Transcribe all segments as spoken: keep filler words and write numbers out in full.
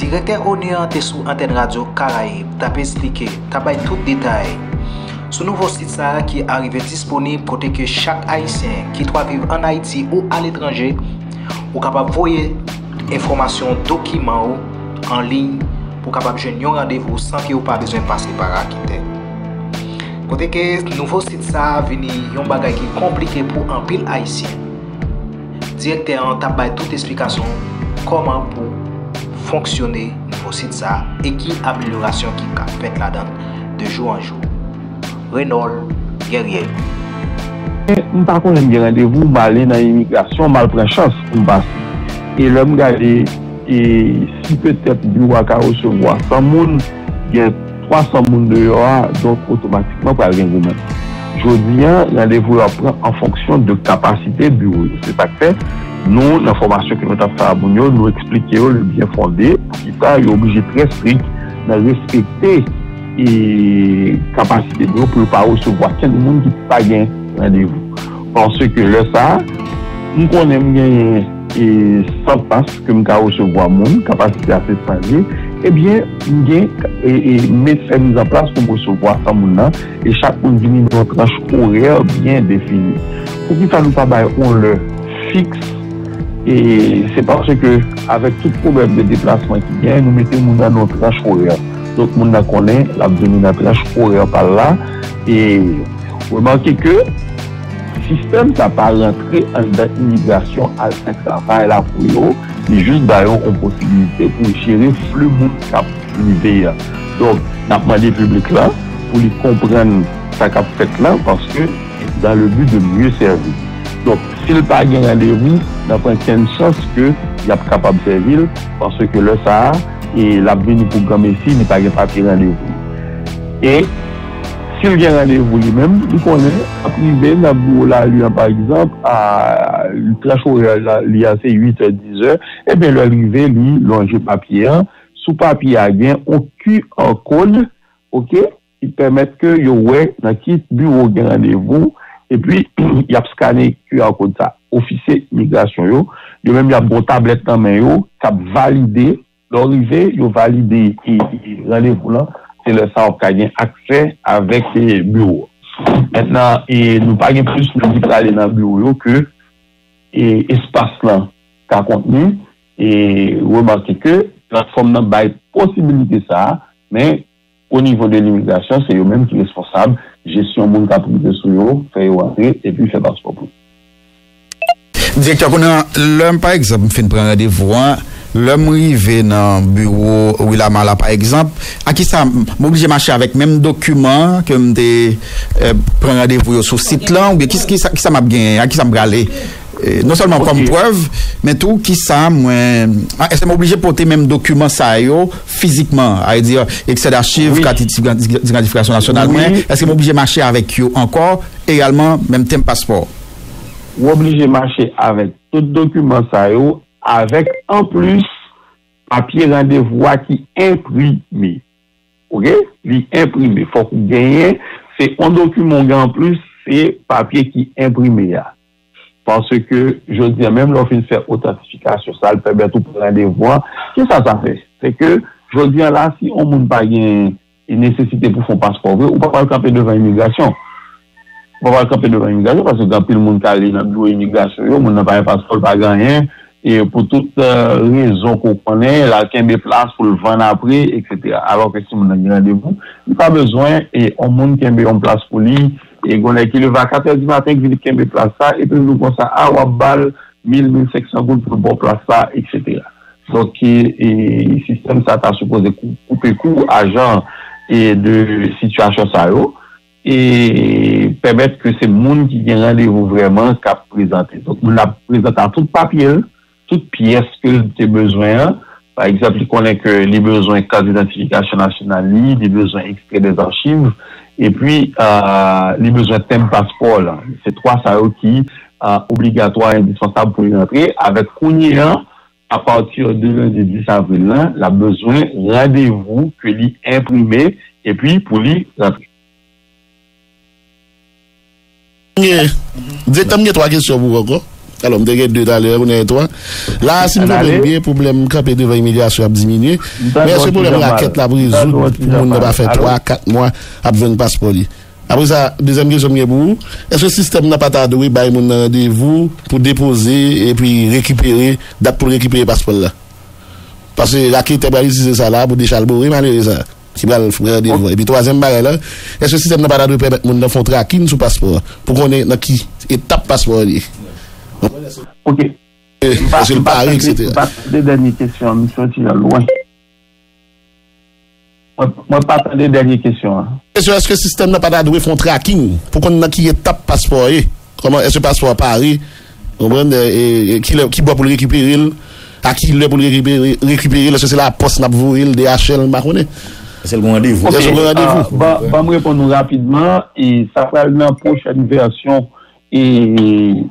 Direktè ONU an te sou antèn Radyo Karayib, t ap esplike, t ap bay tout detay sou nouvo sit sa a ki arive disponib, kote ke chak Ayisyen, kit w ap viv ann Ayiti ou aletranje, ou kapab voye enfòmasyon, dokiman ou an liy pou w kapab jwenn yon randevou san ke w pa bezwen pase pa raketè. Kote ke nouvo sit sa a vini yon bagay ki konplike pou anpil Ayisyen. Direktè an t ap bay tout esplikasyon kòman pou fonksyone nouvo sit sa a e ki amelyorasyon ki ka fèt ladan l de jou an jou. Renold Guerrier. M pa konnen m gen randevou, m ale nan imigrasyon, m al pran chans pou m pase. E lè m gade, e si petèt biwo a ka resevwa san moun, gen twa san moun deyò a, donk otomatikman pral gen goumen. Jodi a, randevou yo ap pran an fonksyon de kapasite biwo yo. Se sa k fè, nou, nan fòmasyon ke nou t ap fè a moun yo, nou eksplike yo le byen fonde, poukisa yo oblije trè strik nan respekte e kapasite nou pou yo pa resevwa kenn moun ki pa gen randevou. Paske lè sa a, m konnen m genyen e san pas ke m ka resevwa moun, kapasite a se san ye, ebyen, m gen e, e, met fè mizanplas pou m resevwa san moun nan, e chak moun vini nan yon tranch orè byen defini. Poukisa nou pa bay yon lè fiks? E se paske avèk tout pwoblèm de deplasman ki gen, nou mete moun nan nan yon tranch orè. Donk moun nan konnen l ap vini nan tranch orè pa l la. E remake ke sistèm sa pa rantre anndan imigrasyon al fè travay la pou yo, li jis ba yo yon posibilite pou jere fli moun k ap rive a. Donk, n ap mande piblik la pou li konprann sa k ap fèt la, paske dans le but de mieux servir. Donk, si l pa gen randevou, n ap pran kenn chans ke y ap kapab sèvi l, paske lè sa a, e l ap vini pou granmesi, li pa gen papye randevou. E si l gen randevou li menm, li konnen l ap rive nan biwo Lali an, pa egzanp, a tranch orè Lali a se uit è, diz è, ebyen lè l rive, li lonje papye an. Sou papye a gen yon QR code, oke, ki pèmèt ke yo wè nan ki biwo w gen randevou, epi y ap skane QR code sa. Ofisye imigrasyon yo, yo menm y ap gen yon tablèt nan men yo k ap valide. Lè w rive, yo valide e, e randevou lan, se lè sa a w ka gen aksè avèk e, biwo. Mentnan, e, nou pa gen plis moun ki prale nan biwo yo ke e, espas lan ka kontni. E remake ke platfòm nan bay posibilite sa a, men o nivo de limigrasyon, se yo menm ki responsab jesyon moun k ap rive sou yo, fè yo antre, epi fè paspò pou yo. Direktè, kounye a, lè m, pa egzanp, m fin pran randevou an, lè m rive nan biwo Wilama la, pa egzanp, a kisa m oblije mache avèk menm dokiman ke m te eh, pran randevou yo sou sit lan, oubyen kisa, kisa, kisa m ap genyen, a kisa m prale? Eh, non sèlman kòm prèv, men tou kisa mwen, a, èske m oblije pote menm dokiman sa yo fizikman, a di, eksè dachiv, kat idantifikasyon nasyonal mwen, èske m oblije mache avèk yo ankò, egalman, menm tenb paspò? Ou oblije mache avèk tout dokiman sa yo, avèk anplis papye randevou a ki enprime. Oke? Li enprime. Fòk ou genyen, se yon dokiman ou gen anplis, se papye ki enprime a. Paske jodi a menm lè w fin fè otantifikasyon sa, l pèmèt ou pran randevou an. Kisa sa fè? Se ke jodi a la, si yon moun pa gen e nesesite pou fè yon paspò vre, ou pa pral kanpe devan imigrasyon. Ou pa pral kanpe devan imigrasyon paske gen anpil moun k ale nan biwo imigrasyon yo, moun nan pa gen paspò, l pa gen anyen, e pou tout rezon ke w konnen, l al kenbe plas pou l vann apre, eksetera. Alòske si moun nan gen randevou, li pa bezwen e yon moun kenbe yon plas pou li, e gen nèg ki leve a katrè di maten, ki vin kenbe plas sa, epi l di w konsa, a, w ap ba l mil, mil senk san goud pou l ba w plas sa, eksetera. Donk, e, sistèm sa ta sipoze koupe kou a jan e de sitiyasyon sa yo, e pèmèt ke se moun ki gen randevou vrèman k ap prezante. Donk, moun nan ap prezante ak tout papye l, tout pyès ke l te bezwen an. Pa egzanp, li konnen ke li bezwen kat idantifikasyon nasyonal li, li bezwen ekstrè dèzachiv, epi li bezwen tenb paspò l. Se twa sa yo ki obligatwa, endispansab pou li rantre. Avèk kounye a, apati de lendi dis avril la, l ap bezwen randevou ke li enprime epi pou li rantre. Direktè, m gen twa kesyon pou ou ankò. Alò, m te gen de talè, kounye a twa. La a, si m twonpe m byen, pwoblèm kanpe devan imigrasyon ap diminye. Men èske pwoblèm rakèt la ap rezoud pou moun nan pa fè twa, kat mwa ap jwenn paspò li? Apre sa, dezyèm kesyon m gen pou ou, èske sistèm nan pa ta dwe bay moun nan randevou pou depoze epi rekipere, dat pou l rekipere paspò l la? Paske raketè pral itilize sa la pou dechalbore malere sa a ki pral pran randevou an. Epi twazyèm bagay la, èske sistèm nan pa ta dwe pèmèt moun nan fè yon trakin sou paspò a pou konnen nan ki etap paspò a li ye? Ok. Èske l pare, etsetera. M pa tande dènye kesyon an, m soti lwen. Mwen, mwen pa tande dènye kesyon an. Kesyon, èske sistèm nan pa ta dwe fè yon tracking pou konn nan ki etap paspò a ye? Kòman, èske paspò a pare? Ou konprann? E, e, e, ki lè, ki bò pou l rekipere l? A ki lè pou l rekipere, rekipere l? Èske se lapòs n ap voye l, D H L, m pa konnen? Èske l gen randevou? Ok, èske l gen randevou? Ban, ban m reponn ou rapidman. E sa pral nan pwochèn vèsyon e,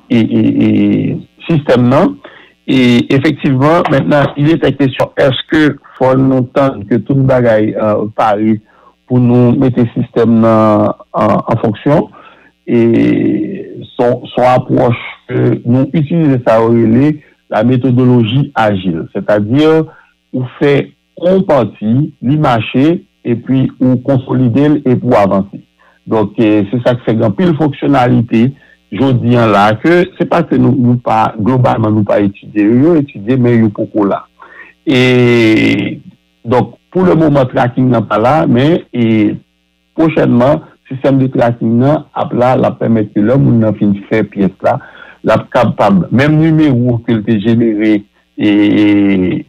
e, e, e sistèm nan. E efektivman, maintenant, il était question, èske fò nou tann ke tout bagay, euh, pare pou nou mete sistèm nan an, an fonksyon? E son, son apwòch ke nou itilize, sa yo rele la metodoloji ajil. Sètadi, ou fè yon pati, li mache, epi ou konsolide l, epi ou avanse. Donk, eh, se sa k fè gen anpil fonksyonalite jodi an la, ke se pa ke nou, nou pa, globalman, nou pa etidye yo, yo etidye, men yo poko la. E, donk, pou le moman, tracking nan pa la, men, e, pwochènman, sistèm de tracking nan ap la, l ap pèmèt ke lè moun nan fin fè pyès la, l ap kapab, menm nimewo ke l te jenere, e, e,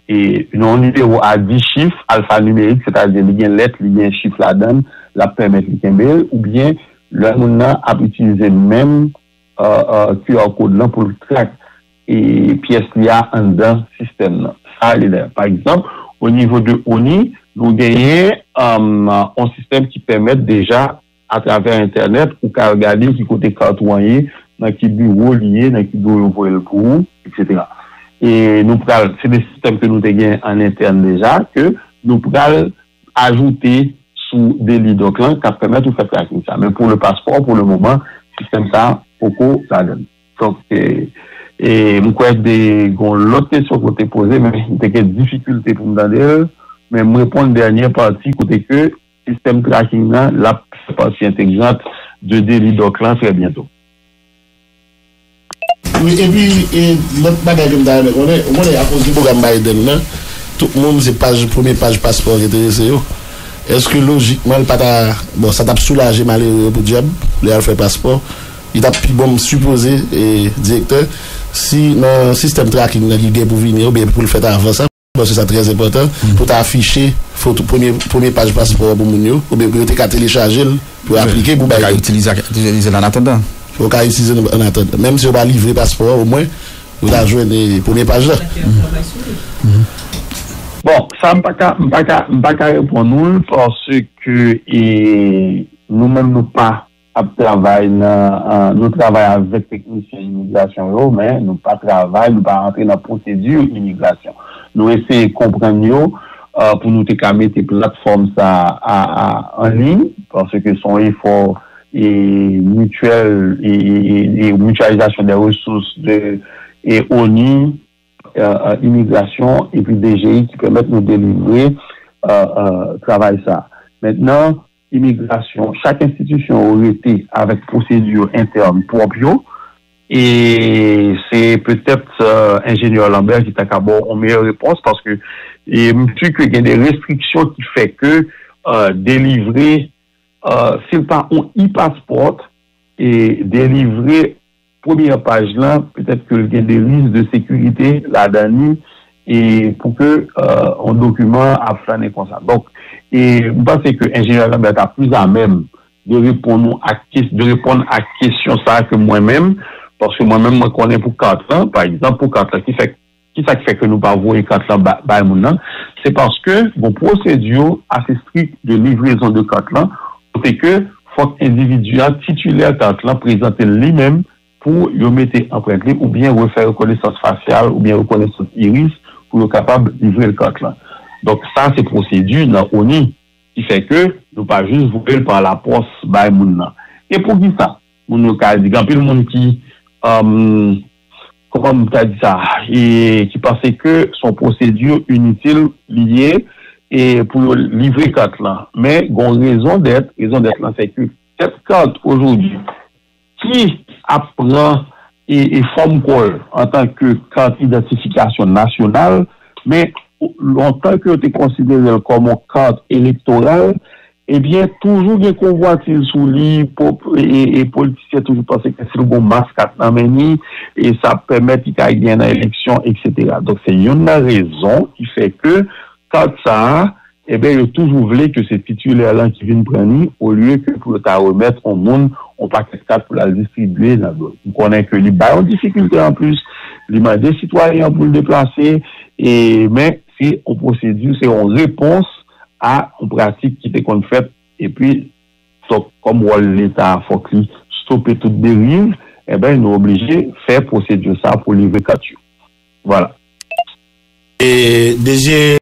e, yon nimewo a dis chif, alfanimerik, sètadi li gen lèt, li gen chif ladan l, l ap pèmèt li kenbe l, oubyen lè moun nan ap itilize menm, euh, euh, Q R code lan pou l track e pyès li a anndan sistèm nan. Sa li la. Pa egzanp, o nivo de ONI, nou genyen, um, yon sistèm ki pèmèt deja, atravè entènèt, ou ka gade ki kote kat ou an ye, nan ki biwo li ye, nan ki biwo yo voye l pou ou, etsetera. E nou pral, se de sistèm ke nou te gen an entèn deja, ke nou pral ajoute sou Deli Doc lan, k ap pèmèt ou fè tracking sa. Men pou le paspò, pou le moman, sistèm sa poko ladan l. Donk, e, e m kwè de, gen yon lòt kesyon ke w te poze, men m te gen difikilte pou m tande l, men m reponn dènye pati kote ke sistèm tracking nan, l ap fè pati entegrant de Deli Doc lan trè byento. Wi, epi, e, lòt bagay ke m ta renmen konnen, ou konnen, akoz de pwogram Biden nan, tout moun se paj, premye paj paspò ki enterese yo. Èske lojikman, l pa ta, bon, sa t ap soulaje malere yo pou dyab, lè y al fè paspò, li t ap pi bon, m sipoze, e, direktè, si nan sistèm tracking nan ki gen pou vini, oubyen pou l fèt avan sa, paske sa trè enpòtan, pou ta afiche foto, premye, premye paj paspò a pou moun yo, oubyen pou yo te ka telechaje l, pou yo aplike pou bay yo. Yo ka itilize, itilize l an atandan. Yo ka itilize l an atandan. Menm si yo pa livre paspò a, omwen, yo ta jwenn, e, premye paj la. Bon, sa m pa ka, m pa ka, m pa ka reponn ou l, paske, e, nou menm nou pa ap travay nan, an, nou travay avèk teknisyen imigrasyon yo, men nou pa travay, nou pa rantre nan pwosedi imigrasyon. Nou eseye konprann yo, e, pou nou te ka mete platfòm sa a, a, an liy, paske se yon efò, e, mityèl, e, e, e, e mityalizasyon de resous de, e, ONI, e, e, imigrasyon, epi D G I ki pèmèt nou delivre, e, e, travay sa. Mentnan, imigrasyon, chak enstitisyon yo rete avèk pwosedi yo entèn pwòp yo. E se petèt, e, enjenyè Lambert ki ta ka ba w yon meyè repons, paske, e, m si ke gen de restriksyon ki fè ke, e, delivre, e, si l pa yon e-passport, e delivre premyè paj lan, petèt ke l gen de risk de sekirite ladan li, e pou ke, e, yon dokiman ap flannen konsa. Donk, e m panse ke enjenyè Lambert ta plis amèm de reponn ou ak kes-, de reponn ak kesyon sa a ke mwen menm, paske mwen menm, mwen konnen pou kat lan, pa egzanp, pou kat lan, ki fè, ki sa k fè ke nou pa voye kat lan ba-, bay moun nan, se paske gon pwosedi ase strik de livrezon de kat lan, kote ke fòk endividi a, titilè kat lan, prezante l li menm pou yo mete anprent li oubyen refè rekonesans fasyal oubyen rekonesans iris pou yo kapab livre l kat lan. Donk, sa se pwosedi nan ONI ki fè ke nou pa jis voye l pa lapòs bay moun nan. E poukisa? Moun yo ka di, gen anpil moun ki, um, kòman m ta di sa, e ki panse ke se yon pwosedi initil li ye, e pou yo livre kat lan. Men gen yon rezon dèt, rezon dèt lan se ke sèt kat ojodwi ki ap pran e, e fòm kò l antanke kat idantifikasyon nasyonal, men lontan ke yo te konsidere l kòm yon kat elektoral, ebyen, toujou gen konvwatiz sou li, e, e politisyen toujou panse ke si l gen yon mas kat nan men li, e sa ap pèmèt li ka gen nan eleksyon, etsetera. Donk, se youn nan rezon ki fè ke kat sa a, ebyen, yo toujou vle ke se titilè lan ki vin pran li, olye ke pou yo ta remèt yon moun yon pakèt kat pou l al distribye nan do l. M konnen ke li bay yon difikilte anplis, li mande sitwayen an pou l deplase, e, men se yon pwosedi, se yon repons a yon pratik ki te konn fèt, epi, donk, kòm wòl Leta a, fòk li stope tout deriv, ebyen, nou oblije fè pwosedi sa pou livre kat yo. Vwala. E, DG,